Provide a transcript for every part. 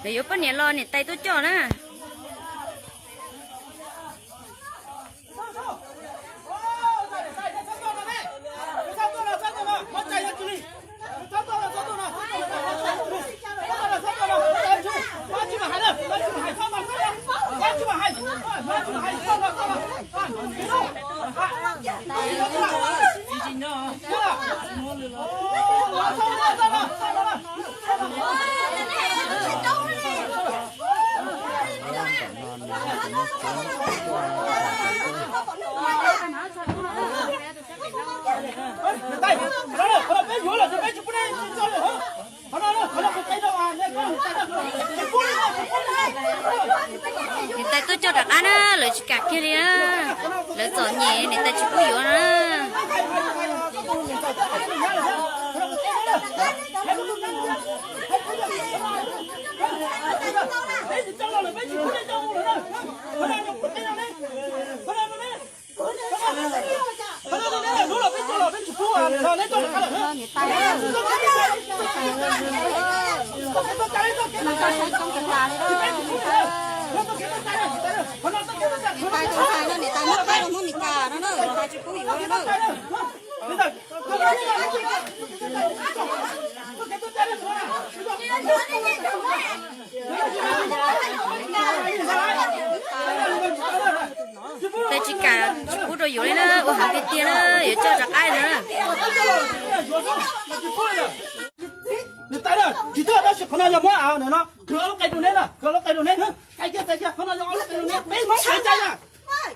Lawv yuav poj niam los niam tais tuaj coj na. Niam tais tuaj coj rov qab na, lawv tsis kam kiag li na. Lawv txom nyem niam tais tsis pub yuav na. Niam tais, niam tais, niam tais, niam tais, niam tais muab qhaib rau Hmoob Mes Kas no na, niam tais tsis pub yuav no na. Tais tsis kam tsis pub rau yuav li na, ua heev tiag tiag na, yuav coj rov qab na. Niam tais, tsis tuaj tab sis qhov no yog muab no, khwv ob lub qe rau neb na, khwv ob lub qe rau neb, qe kiag, qe kiag, qhov no yog ob lub qe rau neb, peb Hmoob kev cai na,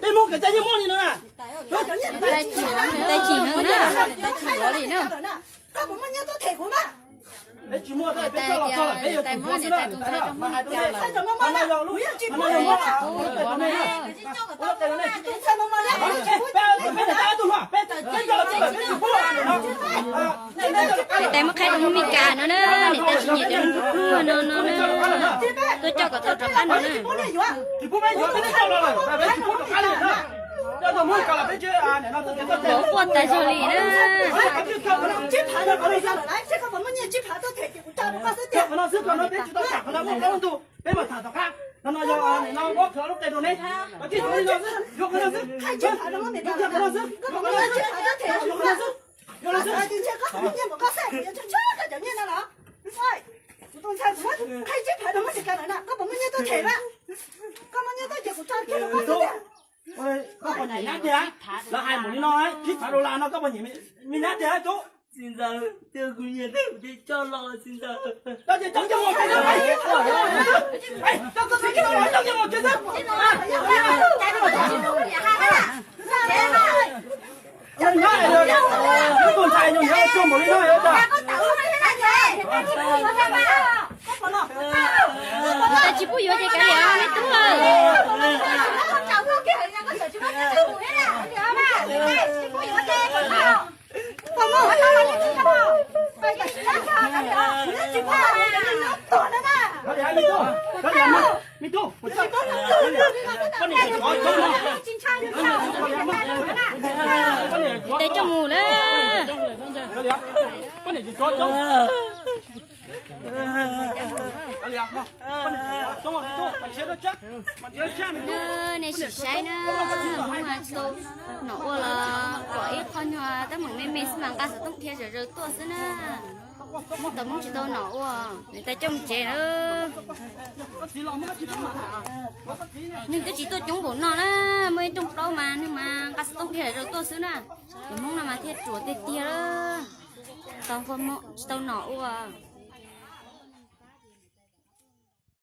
peb Hmoob kev cai yeej muaj li no na. Tais tsis heev na, tais tsis yuav li na. Tais tias tais muab niam tais tus ntxhais rau Hmoob Mes Kas lawm, tais tsis pub yuav na. Niam tais muab qhaib rau Hmoob Mes Kas no na, niam tais tsis nyiam cov neeg pluag pluag no no na, tuaj coj kom tau rov qab no na. Quaj tas zog li na. Peb mam tham tom qab, no no yog no muab khwv ob lub qe rau neb, yuav qhov no xwb, yuav qhov no xwb, yuav qhov no xwb, yuav qhov no xwb. Koj puas nyiam nyab tiag? Lawv hais mus li no, ib phav dollar no koj puas nyiam me nyab tiag tub? Txiv ntxawm, twb kuv nyiam thiab kuv thiaj coj los txiv ntxawm. Tais tsis pub yuav ces kav liam, me tub. Tais coj mus na. Nej sim saib na, Hmoob tsis tau nom ua los pom ib qho nyuag teeb meem me me xwb mas nqa xov tooj dhia zom zaws tuaj xwb na. Tau Hmoob tsis tau nom ua, niam tais coj mus tsev na. Neeg twb tsis tuaj coob npaum no na, muaj ib rooj plaub mas neeg mas nqa xov tooj dhia zom zaws tuaj xwb na. Cov Hmoob no mas thiaj ruam tiag tiag, tsis tau nom ua.